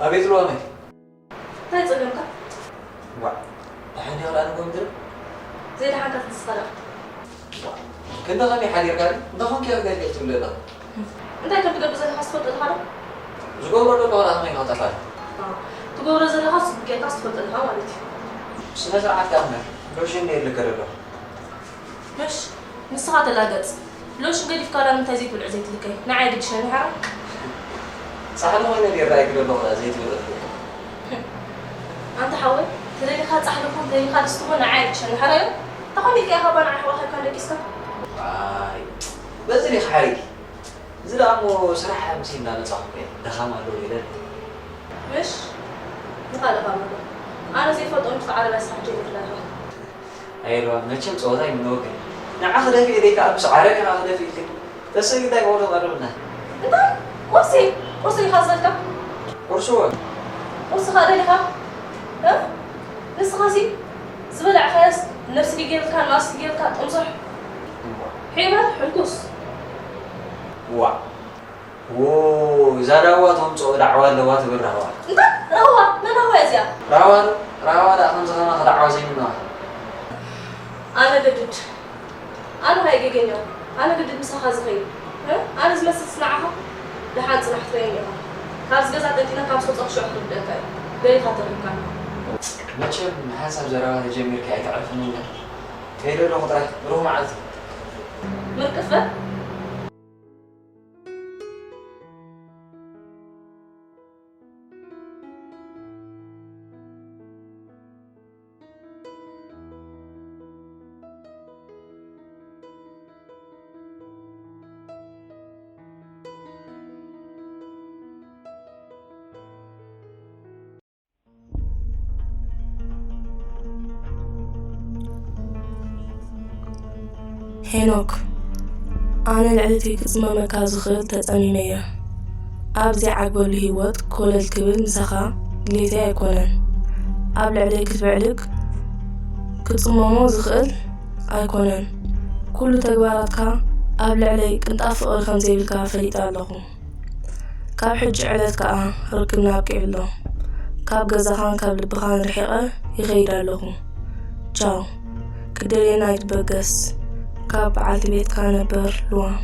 ኣቤት ልዋመይ። እንታይ ጸገምካ? ዋዕ፣ ደሓን ዲኻ ደኣ ንጎምድር? ዘይደሓንካ ትንስኻ ደኣ። ዋዕ፣ ክንደ ኸመይ ሓዲርካ ድዩ? እንታይ ኾንካ ኢኻ ገለ ትብል ዘለኻ? እንታይ ከም ትገብር ዘለኻ ትፈልጦ ኣለኻ ዶ? ዝገብሮ ዘለኹ ደኣ ከመይ ኢኻ ተፋልጥ? ኣዎ፣ ትገብሮ ዘለኻ ጽቡቕ ጌርካ ትፈልጦ ኣለኻ ማለት እዩ። ስነ ስርዓት ከኣ እምበር፣ ሎሽን እየ ልከ ዘለኹ። ምሽ፣ ንስኻ ተላገጽ። ሎሽን ገዲፍካ ዳኣ ንምንታይ ዘይትብልዕ ዘይትልከይ? ንዓይ ግድሸኒ ሓራ። ጻሕሊ ኮይነ ድየ ይረኣየኪ ዘለኹ ዳኣ ዘይትብልዕ? ኣንታ ሓወይ፣ ተደሊኻ ጻሕሊ ኩን፣ ተደሊኻ ድስቲ ኩን፣ ንዓይ ግድሸኒ ሓራ እዩ። እንታይ ኮን ኢልካ ኢኻ ባና ኣሕዋትካ ደቂስካ? ኣይ፣ በዚ ዲኺ ሓሪጊ? እዚ ደኣ እሞ ስራሕ ምሴ እንዳመጻኹ እየ፣ ድኻም ኣለዎ ኢለ። ምሽ፣ ንኻልእ ካብ ኣሎ። ኣነ ዘይፈልጦ ንድፊ ዓረብያ ስራሕ ጀሚርና ኣለና። ኣየልዋ፣ መቸም ጸወታ ይምነወክን። ንዓ ክደፊ ኢለይ ከኣ ምስ ዓረብ ኢኻ ክደፊ ኢልክን። ተሰጊዳይ ወዶ ቀርብና። እንታይ? ቁርሲ? ቁርሲ ኢኻ ዝበልካ? ቁርሲ ወ? ቁርሲ ኸኣ ደሊኻ? እ? ንስኻሲ ዝበላዕካዮስ ነብሲ ድዩ ጌርልካ፣ ንኣስ ድዩ ጌርልካ፣ ጥምዙሕ? እዋ። ሒመት፣ ሕልኩስ። እዋ። ዎ፣ እዛ ዳዋ ተምጽኦ ዳዕዋ ኣለዋ ትብል ራህዋ። እንታይ? ራህዋ? መን ራህዋ እያ እዚኣ? ራህዋ ዶ? ራህዋ ደኣ ከምዚ ከማኺ ዳዕዋ ዘይምነዋ። ኣነ ግድድ። ኣነ ኸኣ ጌገኛ። ኣነ ግድድ ምሳኻ ዝኸይድ። እ? ኣነ ዝመስልስ ንዓኻ? ደሓን ጽናሕ ትርእየኒ ኢኻ። ካብዚ ገዛ ቀንጢና ካብ ዝወጻኹ ሽዑ ክርድኣካ እዩ። ደሊኻ ተረኺብካኒ። መቸም ሓንሳብ ዘረባ ተጀሚርኪ ኣይተዕርፍን እምበር። ከይደ ኣለኹ ጥራይ። ብሩኽ መዓልቲ። ምርቅፍ በል። ሄኖክ፣ ኣነ ልዕሊ እቲ ክጽመመካ ዝኽእል ተጸሚመ እየ። ኣብ ዘይዓግበሉ ህይወት ኮለል ክብል ምሳኻ ድሌተይ ኣይኮነን። ኣብ ልዕለይ ክትብዕልግ፣ ክጽመሞ ዝኽእል ኣይኮነን። ኩሉ ተግባራትካ ኣብ ልዕለይ ቅንጣብ ፍቕሪ ከም ዘይብልካ ፈሊጠ ኣለኹ። ካብ ሕጂ ዕለት ከኣ ርክብና ኣብቂዑ ኣሎ። ካብ ገዛኻን ካብ ልብኻን ርሒቐ ይኸይድ ኣለኹ። ቻው። ክትደልየና ኣይትበገስ። ካብ በዓልቲ ቤትካ ነበር፣ ልዋም።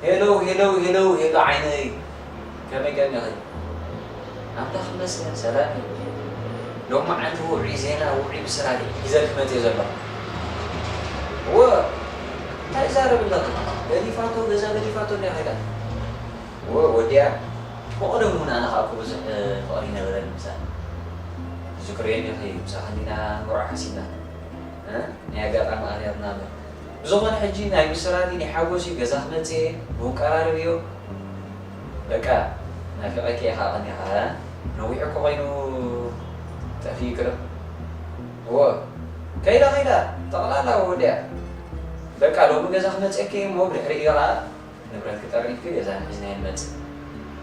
ሄሎ፣ ሄሎ፣ ሄሎ፣ ሄሎ፣ ዓይነይ። ከመይ ቀኒኺ? ኣምላኽ ይመስገን፣ ሰላም እዩ። ሎማዓንቲ ውዑይ ዜና፣ ውዑይ ብስራት እዩ ሒዘልኪ መፅየ ዘለኹ። እወ፣ እንታይ ይዛረብ ኣለኺ? ገዲፋቶ፣ ገዛ ገዲፋቶ እንድያ ከይዳ። ወ-፣ ወዲያ ብቐደሙ እውን ኣነ ከዓ እኮ ብዙሕ፣ እ፣ ፍቕሪ ይነበረኒ ምሳኻ። ትዝክርዮ እንዲኺ፣ ምሳኻ እንዲና መርዓ ሓሲብና። እ? ናይ ኣጋጣሚ ኣኽሊልና እምበር። ብዝኾነ ሕጂ ናይ ብስራት እዩ፣ ናይ ሓጎስ እዩ፣ ገዛ ክመጽእ እየ፣ ብኡ ቀራርብ እዩ። በቃ፣ ናፊቐኪ እየ ከዓ ቀኒኻ፣ እ? ነዊሑ እኮ ኮይኑ ጠፊኡ ይቅርብ። እወ፣ ከይዳ፣ ከይዳ፣ ጠቕላላ ወዲያ። በቃ፣ ሎሚ ገዛ ክመጽእኪ እየ እሞ ብድሕሪኡ ከዓ ንብረትኪ ጠርኒፍኪ ገዛና ሒዝናዮ ንመጽእ።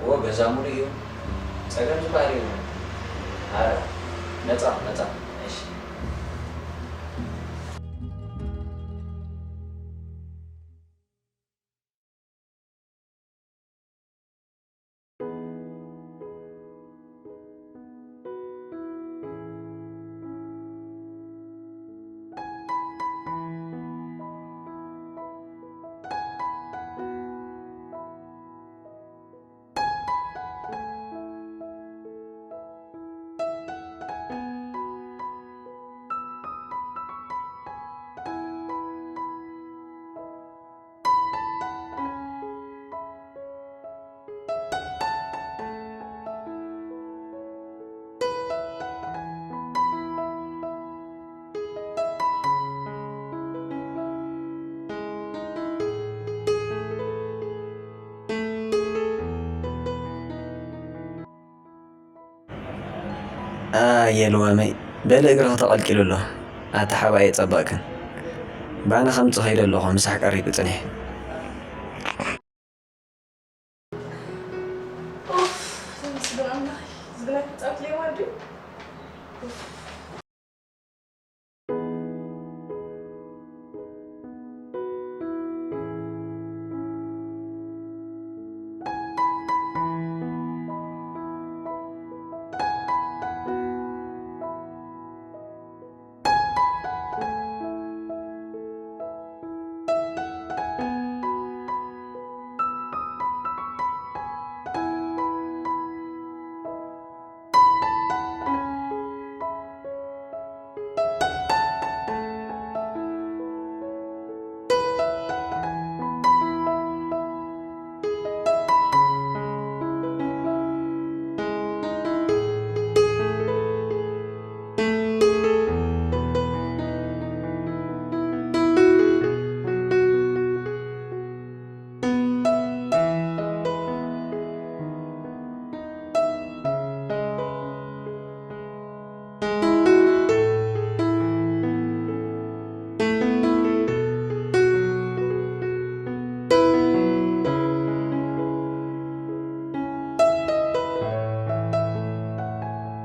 እወ፣ ገዛ ሙሉእ እዩ። ጸገም ዝበሃል የብሉን። ኣረ፣ መጻ፣ መጻ። እሺ። ኣየ ልዋመይ፣ በሊ እግርኺ ተቐልቂሉ ኣሎ። ኣታ ሓባእ የጸበቕክን። ባና ከምጽእ ከይደ ኣለኹ፣ ምሳሕ ቀሪቡ ጽኒሕ።